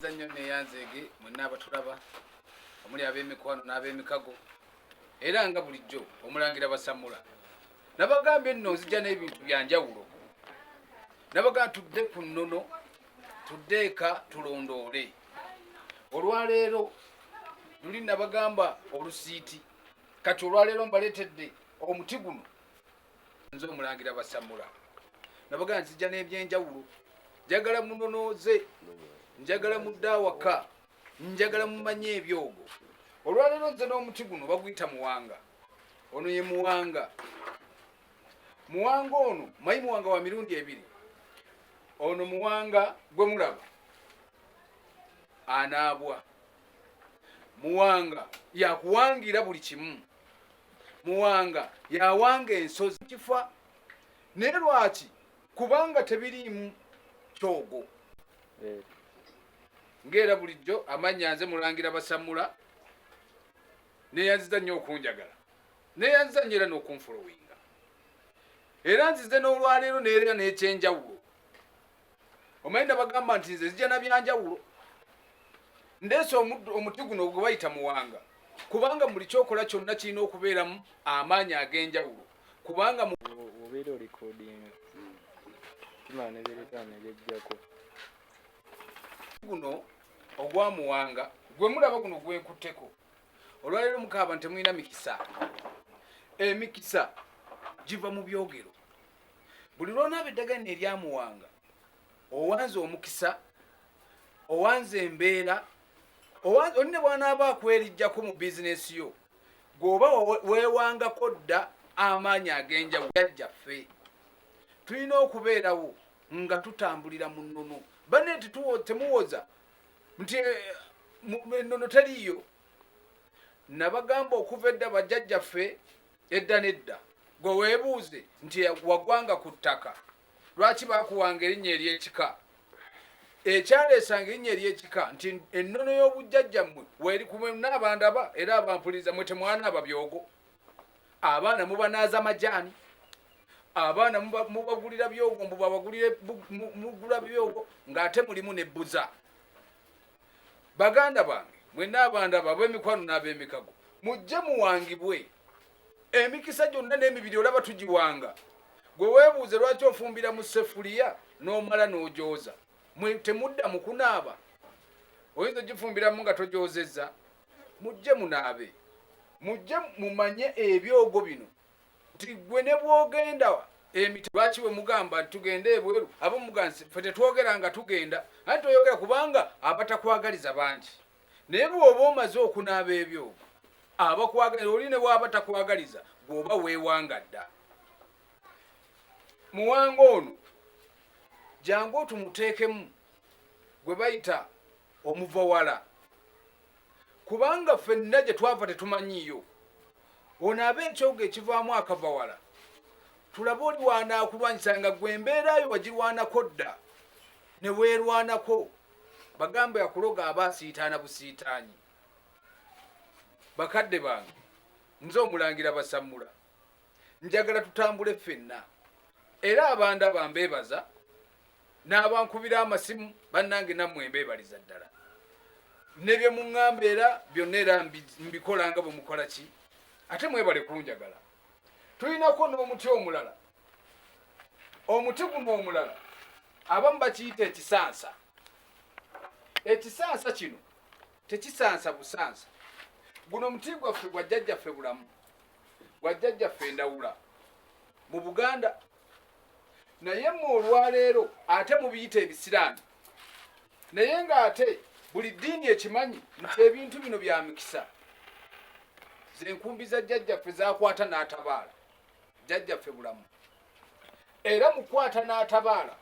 Neyanza nnyo neyanzeege mwenna abatulaba omuli ab'emikwano n'ab'emikago era nga bulijjo omulangira Basammula. Nabagambye nno nzija n'ebintu bya njawulo. Nabagamba tudde ku nnono, tudde eka tulondoole. Olwaleero luli nabagamba olusiiti, kati olwaleero mbaleetedde omuti guno. Nze omulangira Basammula nabagamba nzija n'ebyenjawulo. Njagala munonooze, njagala mudde awaka, njagala mumanye ebyogo. Olwaleero nze n'omuti guno baguyita muwanga. Ono ye muwanga. Muwanga ono mayi muwanga wa mirundi ebiri. Ono muwanga gwe mulaba anaabwa. Muwanga yakuwangira buli kimu. Muwanga yawanga ensozi kifa. Naye lwaki? Kubanga tebiriimu kyogo. Ng'era bulijjo amannya nze Mulangira Basammula. Neeyanziza nnyo okunjagala, neeyanziza nnyo era n'okunfolowinga. Era nzize n'olwaleero neera n'ekyenjawulo. Omanyi nabagamba nti nze nzija na byanjawulo. Ndeese omuti guno gwe bayita muwanga, kubanga buli kyokola kyonna kirina okubeeramu amaanyi ag'enjawulo, kubanga obeera olikodinga kimala ne bireeta ne byejjako. Guno ogwa muwanga gwe mulaba guno gwenkutteko olwaleero mukaaba nti temulina mikisa. Emikisa giva mu byogero. Buli lw'onaaba eddagala lino erya muwanga, owanze omukisa, owanze embeera, oli ne bw'anaaba akwerijjako mu bizinesi yo, gw'oba weewangako dda amaanyi ag'enjawulo. Jjajjaffe, tulina okubeerawo nga tutambulira mu nnono. Banne temuwoza nti ennono teriiyo. Nabagamba okuva edda bajjajjaffe edda n'edda, gwe weebuuze nti wagwanga ku ttaka, lwaki baakuwanga erinnya ery'ekika? Ekyaleesanga erinnya ery'ekika nti ennono y'obujjajjammwe weeri ku mwenna abandaba era abampuliriza, mwe temwanaaba byogo. Abaana mubanaaza majaani, abaana mubagulira byogo, mbu babagulire mugula byogo ng'ate mulimu n'ebbuza. Baganda bange mwenna abandaba, ab'emikwano n'ab'emikago, mujje muwangibwe emikisa gyonna n'emibiri olaba tugiwanga. Gwe weebuuze lwaki ofumbira mu ssefuliya n'omala n'ogyoza, mwe temudda mu kunaaba? Oyinza ogifumbiramu nga togyozezza? Mujje munaabe, mujje mumanye ebyogo bino nti gwe ne bw'ogenda emiti. Lwaki bwe mugamba nti tugende ebweru, abamu mugamba nti ffe tetwogera nga tugenda? Anti toyogera kubanga abatakwagaliza bangi. Naye bw'oba omaze okunaaba ebyogo, abakwagaliza oli ne bw'aba takwagaliza, gw'oba weewanga dda. Muwanga ono jangu otumuteekemu gwe bayita omuvawala, kubanga ffenna gye twava tetumanyiiyo. Ono aba ekyogo ekivaamu akavawala, tulabe oli w'anaakulwanyisa nga gwe embeera yo wagirwanako dda ne weerwanako. Bagambe akuloga aba asiitaana busiitaanyi. Bakadde bange, nze omulangira Basammula, njagala tutambule ffenna. Era abandaba mbeebaza, n'abankubira amasimu bannange nammwe mbeebaliza ddala. Ne bye muŋŋamba era byonna era mbikola nga bwe mukola ki, ate mwebale kunjagala. Tulinako n'omuti omulala. Omuti guno omulala abamu bakiyita ekisansa. Ekisansa kino tekisansa busansa. Guno omuti gwaffe gwa jjajjaffe Bulamu, gwa jjajjaffe Ndawula mu Buganda. Naye mmwe olwaleero ate mubiyita ebisiraani. Naye ng'ate buli ddiini ekimanyi nti ebintu bino bya mikisa. Ze nkumbi za jjajjaffe z'akwata n'atabaala. Jjajjaffe Bulamu era mukwata n'atabaala.